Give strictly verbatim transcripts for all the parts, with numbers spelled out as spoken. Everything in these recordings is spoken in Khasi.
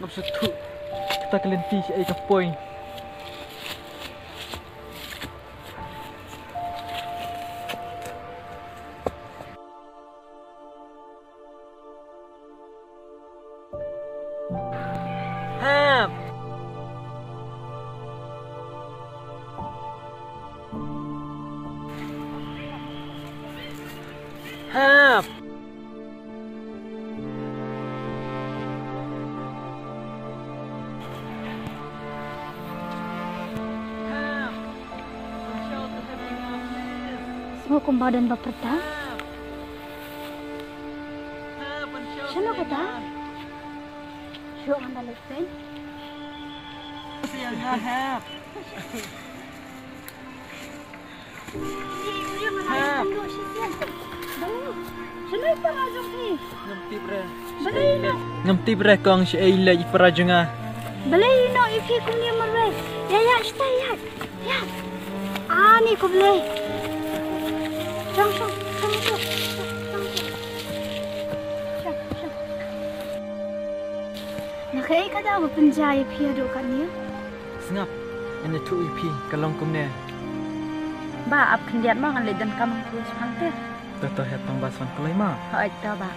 Ngam sngewthuh kata ka lynti shaei ka poi. Hap! Hap! Hap! Sngew kumba don ba pyrta. Shano kata? Shuh ngan da leit pyn. Siang nga hap. Hap. Shano i para jong phi? Ngam tip re. Balei ino? Ngam tip re kong shaei leh i para jong nga. Balei ino i phi kumne marwei? Ïa ïa stai ïa. Ïa. Ani khublei. Shong shong shong shong. Shong shong. Shong shong. Na kaei ka daw ba pynjah ïa phi haduh katne? Sngap, ngan ïathuh ïa phi ka long kumne. Ba ap khyndiat ma, ngan leit donkam ha phi shaphang te. To to, hep tang ba swan kloi ma. Hooid to ba.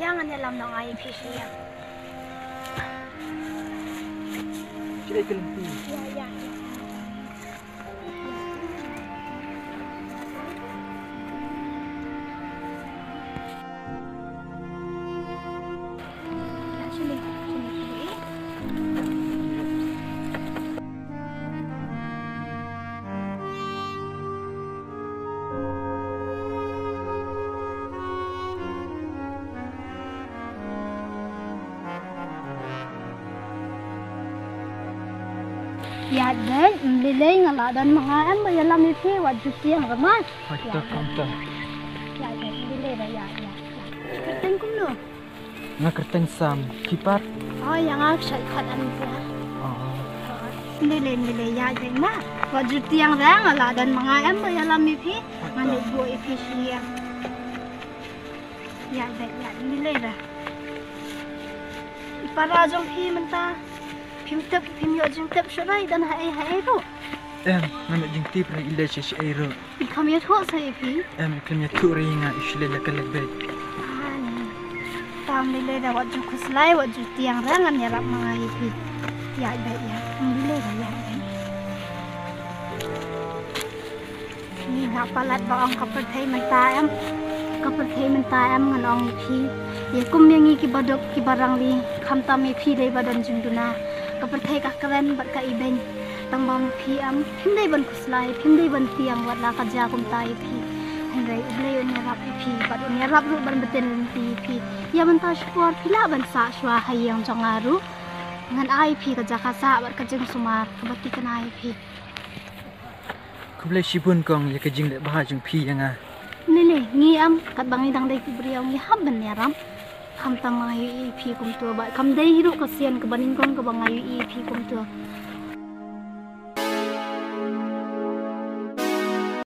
Ïa ngan ïalam nong ai phi shi ïa. Shi ai ka lynti. Ïa ïa ïa. Ïaid beit, ym lei lei, nga lah don ma nga em ba ïalam ïa phi, wat ju tieng re ma. Hooid to, kong to. Ïaid beit, ym lei lei ba ïaid, ïaid. Kyrteng kumno? Nga kyrteng Sam, phi pat? Oh, ïa nga Kshai Khot Anisia. Oh. Ym lei lei, ym lei lei, ïaid beit ma. Wat ju tieng re, nga lah don ma nga em ba ïalam ïa phi. Ngan leit buh ïa phi shi ïa. Ïaid beit, ïaid, ym lei lei re. I para jong phi mynta phim tip, phim ïoh jingtip shuh re, i don haei haei ruh? Em, ngam ïoh jingtip re i leit sha shaei ruh. I kham ïathuh sa ïa phi? Em, i kham ïathuh re ïa nga, i shu leit la ka leit beit. Ai. Tam lei lei re, wat ju khuslai, wat ju tieng re, ngan ïarap ma nga ïa phi. Ïaid beit ïa. Ym lei lei re, ïaid beit. Ngi nga palat ba ong ka pyrthei mynta em. Ka pyrthei mynta em ngan ong ïa phi. Ïa kum ïa ngi kiba duk kiba rangli, khamtam ïa phi dei ba don jingduna. Ka pyrthei ka kren bad ka ibeiñ. Tang ba ma phi em, phim dei ban khuslai, phim dei ban tieng wat la ka jia kumta ïa phi. Hynrei U Blei un ïarap ïa phi bad un ïarap ruh ban btin lynti ïa phi. Ïa mynta shipor phi lah ban sah shuwa ha ïing jong nga ruh. Ngan ai ïa phi ka jaka sah bad ka jingsumar kaba thikna ïa phi. Khublei shibun kong ïa ka jingleh bha jong phi ïa nga. Lei lei, ngi em, katba ngi dang dei ki briew ngi hap ban ïarap. Khamtam nga ïohi ïa phi kumta bad kam dei hi ruh ka sien kaba nyngkong kaba nga ïohi ïa phi kumta.